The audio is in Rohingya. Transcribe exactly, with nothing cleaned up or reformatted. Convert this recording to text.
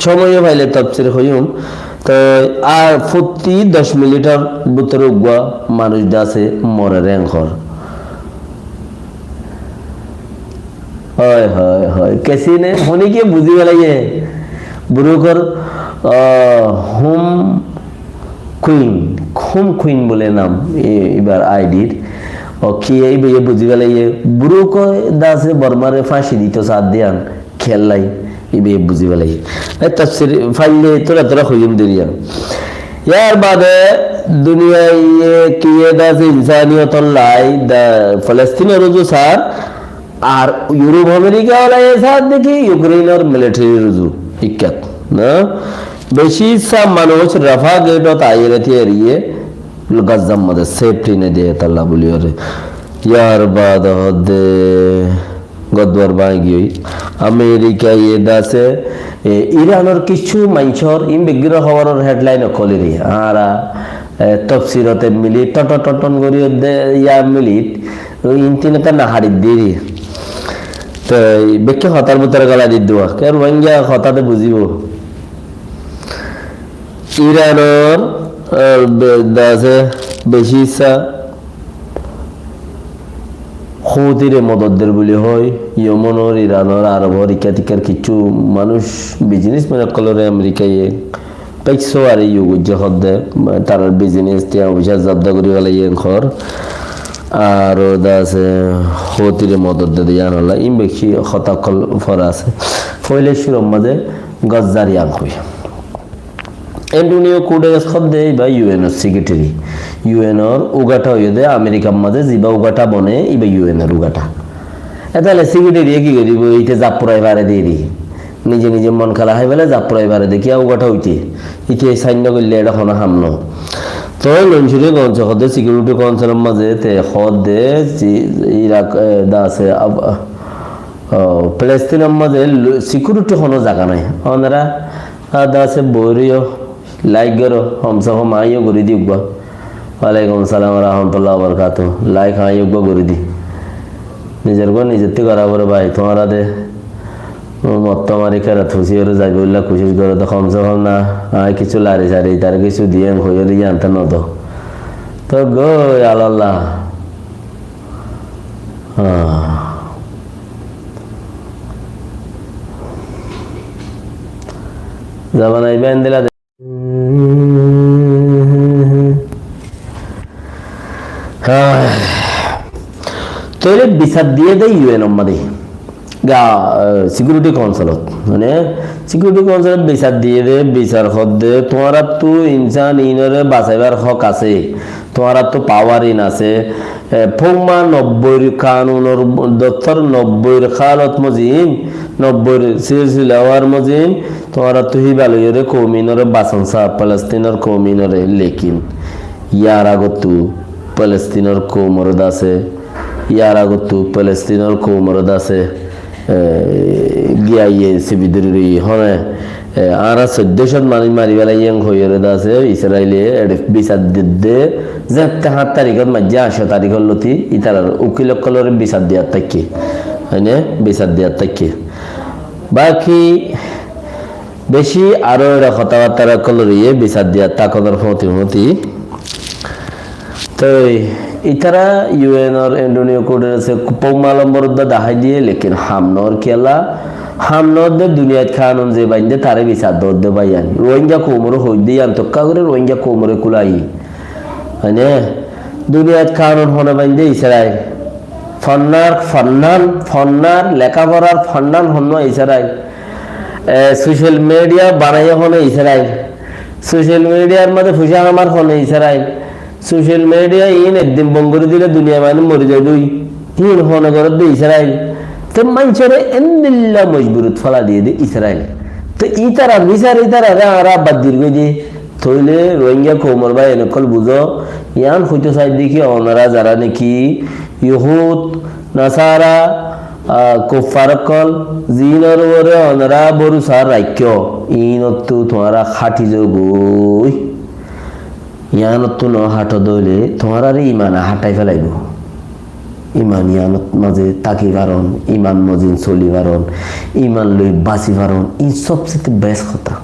Cómoyo faile tafsir hoiyum. Toi ar fottí doc minitor bútore uggúa manúic de asé more rengor. Hoi, hoi, hoi. Kesi ne, honi ke buzi félaiye. Burukor, ah, hum kuin, hum kuin bole nam, i-, ibar I D r. O ki ibe ye buzi félaiye. Burukor de asé Bormare fáñsi dito saá de yián. Kiyólla, ibe buzi félaiye. E tafsir faille tora tora hoiyum deriya. Yar bade duniyaiye ki e de asé insaniyotolla de Palestinor uzu sar, ar Europe America wala e sar de ki Ukrainor military r uzu ikkat, na? Beci sa manúic Rafah gate ot aiyóre tiyariye Gazzar maze safety no de tolla buliyóre. Yar bade hodde Gor duar báñgi giyói. Amerikaye de asé, e, Iranor kissú maincór, in beggúnor hóboror headline ókkol iri. Añára, e, tafsirot e milit, ton ton ton ton gorí de, ya milit, in tin ekka na harit diri. Te bekkún hotár bútore gala di duwa. Ke Rohingya hotá de buzibo. Iranor, e, be-, de asé, beci issa Hutire modot der buli hoi, Yomonor, Iranor, Arobor, ikka tikkar kissú manúic, businessman ókkolore Amerikaye paisso are iye goijje hodde, tarar business, tiañ foisa zabda gori félaiye enkor. Ar de asé Hutire modot de de yián olla, in beci hotá ókkol fora asé. Foila cúrur maze Gazzar yián hoi. Antonio Guterres hodde iba U N or secretary. U N or ugata óiye de Amerikar maze ziba ugata bone iba U N or ugata. Etale secretary e ki goribo? Ite zap furai fare de iri. Nije nije mon kala hái fele zap furai fare de kiya ugata óite. Ite sign no goille ete hono ham no. Toi Luxury Council hodde Security Council or maze te hodde ji-, Irak, e, de asé, Af-, o, Palestine or maze lu-, security hono zaga nai. Onora Ar de asé boiriyo, like goro, hom se hom añíyo gori di uggúa. Walaikum salam wa rahmatullahi wa barakatuhu. Like añíyo uggúa gori di. Nizor gor nizottí gora fore bái, tuáñra de motto mari kerat fusi ore zaibo ulla kucíc goro de, hom se hom na, añí kissú lari sari, tar kissú diyum, hoi ore yían te no do. To goi alalla. Ah. Zamana iba endilla de. Ah. Tóile bisar diye de U N or maze. Ga, eh, Security Council ot. Mane, Security Council ot bisar diye de, bisar hodde, tuáñrattu insan inore basaibar hók asé. Tuáñrattu power in asé. E, foumma nobboir kanunor, dottor nobboir halot mozin, nobboir silsila óar mozin, tuáñrattu híba loiyóre kouminore basan sa, Palestinor kouminore, lekin yar agottu Palestinor koumore dase, yar agottu Palestinor koumore dase, e, giyaiye sibi duri hone, e, añára soiddo cót manúic mari félaiye hoiyóre de asé, Israile ede bisar didde, zette háñt tarikot maijje, añcó tarikot loti, itarar ukil ókkolore bisar diyat táikke. Hoine? Bisar diyat táikke. Baki beci aró ere hotábattar ókkolore iye bisar diyat tákonor fóti fóti. Toi, itara U N or Antonio Guterres e foumma lombor udda dahái diye, lekin ham nor kiyólla, ham nor de duniyait kanun ze bainde tare bisar dor de baiyan. Rohingya koumore hoidde yián tokka gore Rohingya koumore kulai. Mane, duniyait kanun hone bainde Israel. Fonnar, fonnan, fonnar, lekaforar fonnan honno Israel. E, social media banaiye hone Israel. Social mediar maze fuisa hamar hone Israel. Social media in ekdin bon gori dile duniya mani mori zaiboi. In hone gorodde Israel. Te mainsore endilla mojburot fela diye de Israel. Te itara bisar itarare añára bad dir goi de. Tóile Rohingya koumor bái en ókkol buzo, yián hoito saidde ki onora zara neki Yohud, Nasara, a, kuffar ókkol, zinor uore onora borusa raikko, inottu tuáñra hati zogoi. Yiánottu no hato dóile tuáñrare imane hatai felaibo. Iman iyanot maze táki faron, iman mozin soli faron, iman loi basi faron, in sobsete bes hotá.